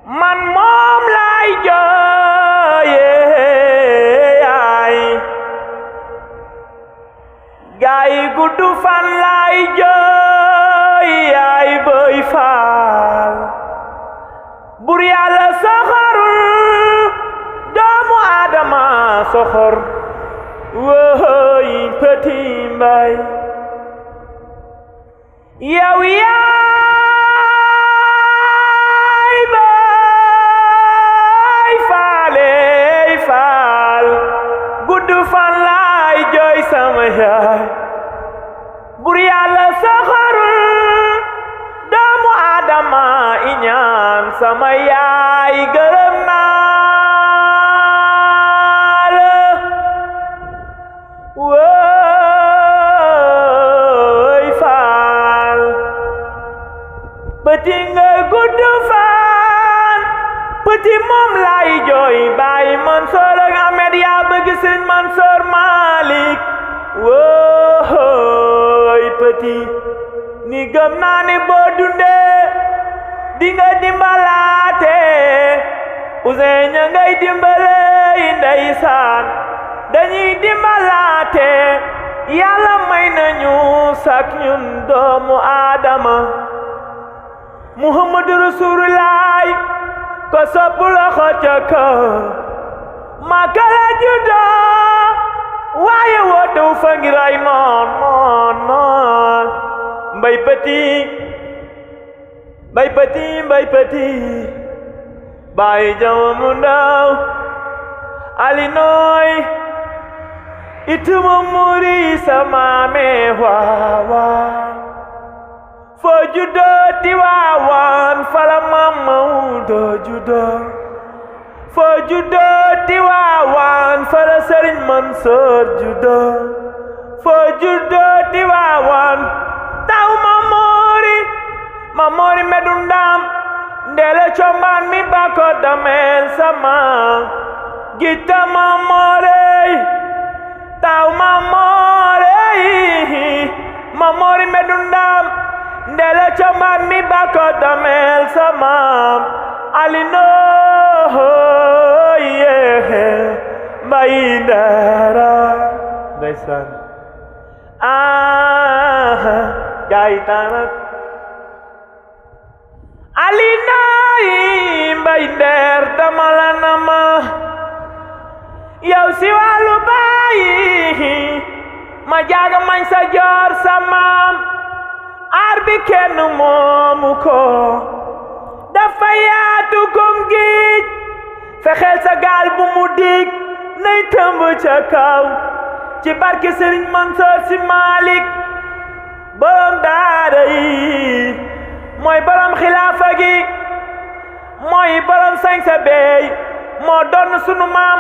man moom lay jooyee ay gaay guddu fan lay jooy ay Boy Fall bur Yàlla soxorul doomu Adama soxor woy Petit Mbaye yow yaay Boy Fall guddu fan lay jooy sama yaay bur Yàlla soxorul doomu Adama iñaan sama yaay gërëm naa la Boy Fall Petit nga guddu fan Petit moom lay jooy Baay Mansoor ak Ahmed yaa bëgg Sëriñ Mansoor Malick woy Petit ni gëm naa ni boo dundee di nga dimbalaate Ousseyn ña ngay dimbale ndeysaan dañuy dimbalaate Yàlla may nañu sak ñun doomu Adama Muhammadu Rasulullah ko sopp loxo ca kaw Makka la juddoo waaye wootewu fa ngir ay noon Mbay Petit Baay Jama mu ndaw Ali nooy ituma muri sama me waawa foo juddoo Tiwaawan fala Maam Mawdo juddoo foo juddoo Tiwaawan fala Sëriñ Mansoor juddoo foo juddoo Tiwaawan taw Mamori medundam ndele chomban mi bako damel sama gita Mamori taw Mamori medundam ndele chomban mi bako damel sama alino bayindara ndeysaan gaitanat alinaay mbay ndeer dama la nama yow si wàllu bàyyi ma jaaga mañ sa joor sa maam aar bi kenn moomu ko dafa yaatu kom géej fexeel sa gaal bu mu dig nay tëmb ca kaw ci barke Sëriñ Mansoor Si Malick borom daara yi mooy borom xilaafa gi mooy borom sañsa beey moo doon sunu maam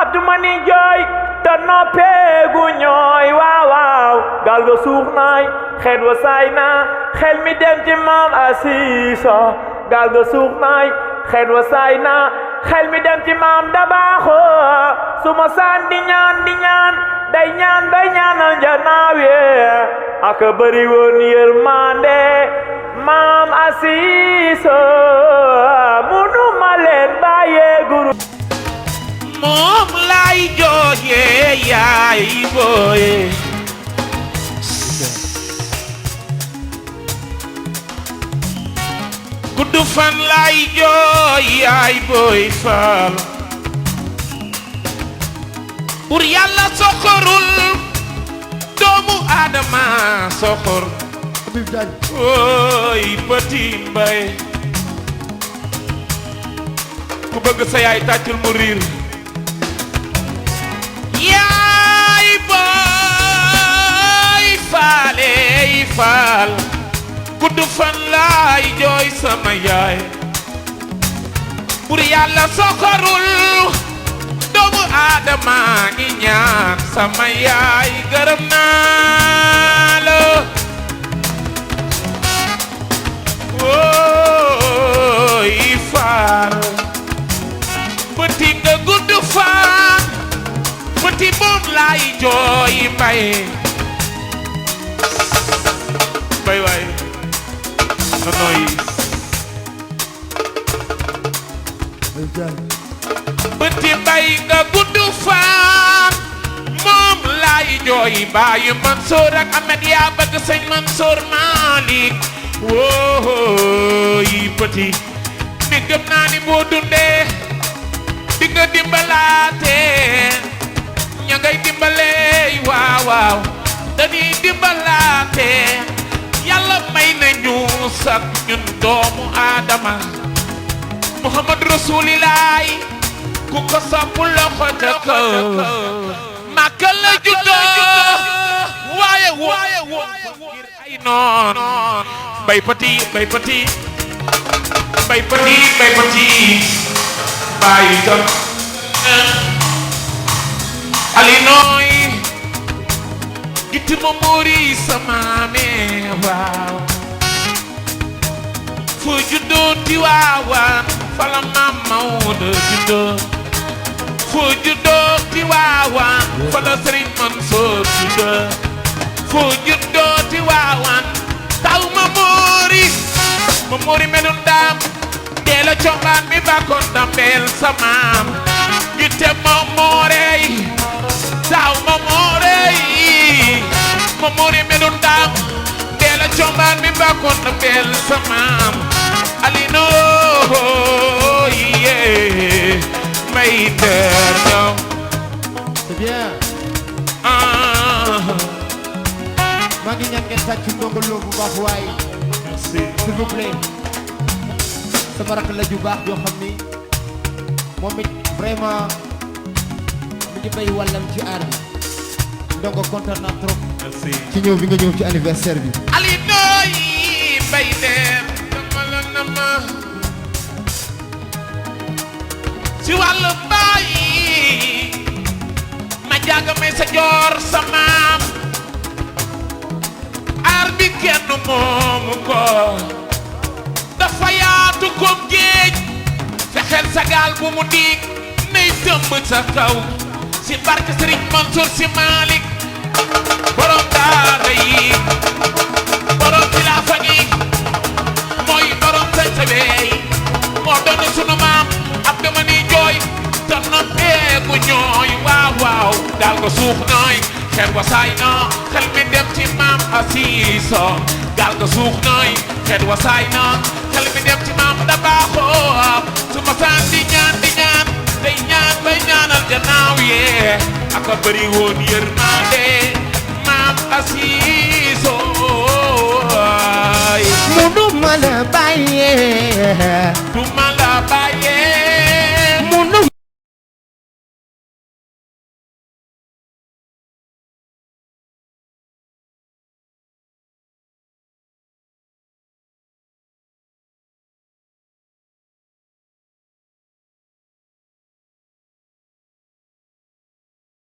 Abdou Mani Jooy te noppeegu ñooy waaw gaal ga suux naay xeet wa saay na xel mi dem ci maam Asiisa gaal ga suux naay xeet wa saay na xel mi dem ci maam Dabaaxo suma saan di ñaan day ñaanal njanaaw yee ak bëri woon yërmande maam Asiisa munu ma leen bàyyee guru moom lay jooyee yaay booy guddu fan lay jooy yaay Boy Fall bur Yàlla soxorul doomu Adama soxor ooy Petit Mbaye ku bëgg sa yaay tàccul mu riir yaay Boy Fall guddu fan laay jooy sama yaay bur Yàlla soxorul doomu Adama ngi ñaan sama yaay gërëm naa la Boy Fall Petit nga guddu fan Petit moom laay jooy Mbaye waay no noise bëti bay nga gudd fan moom laay jooy baayu Mansour ak Ahmed yaa bëgg sëñ Mansour Malick wooy bëti mi gëm naa ni boo dundee di nga dimbalaate ña ngay dimbalee waaw waaw dañuy dimbalaate yàlla may nañu sax ñun doomu aadama Muhammad Rasulilaay ku ko sopp loxo ca kaw Makka la juddoo waaye ngir ay noon bay pati bay jot ali nooy gitti ma muuri samaame waaw fu juddoo Tiwaawan fala Maam Maodo juddoo fu juddoo Tiwaawan fala Sëriñ Mansour juddoo fu juddoo Tiwaawan taw ma muuri medun daam deela combaan mi bakkoon dambeel samaam gitte ma moorey taw ma muuri medun daam deela combaan mi bakkoon dambeel samaam alino yee may der ñëw c'est bien maa ngi ñaan ngeen tàcc Ndongo Lo bu baax waaye s'il vous plaît sama rakk la ju baax yoo xam ni moom it vraiment mi ngi bay wàllam ci aar bi Ndongo kontaan naa trop ci ñëw bi nga ñëw ci anniversaire bi alino yi may der nama ci wàllu bàyyi ma jaaga may sa joor sa maam aar bi kenn moomu ko dafa yaatu comme géej fexeel sa gaal bu mu diig nay tëmb sa kaw si barke Sëriñ Mansour Si Malick borom daara yi borom xilaafa gi mooy borom sëñ moo doon sunu maam ab dama ni jooy te noppeeku ñooy waaw waaw gaal ga suux nooy xel wa saay na xel mi dem ci maam Asiiso gaal ga suux nooy xel wa saay na xel mi dem ci maam da baaxoo su ma saan di ñaan day ñaan bay ñaanal gannaaw yee aka bëri woon yërmande maam Asiiso munu ma la bàyyee du ma la bàyyee munu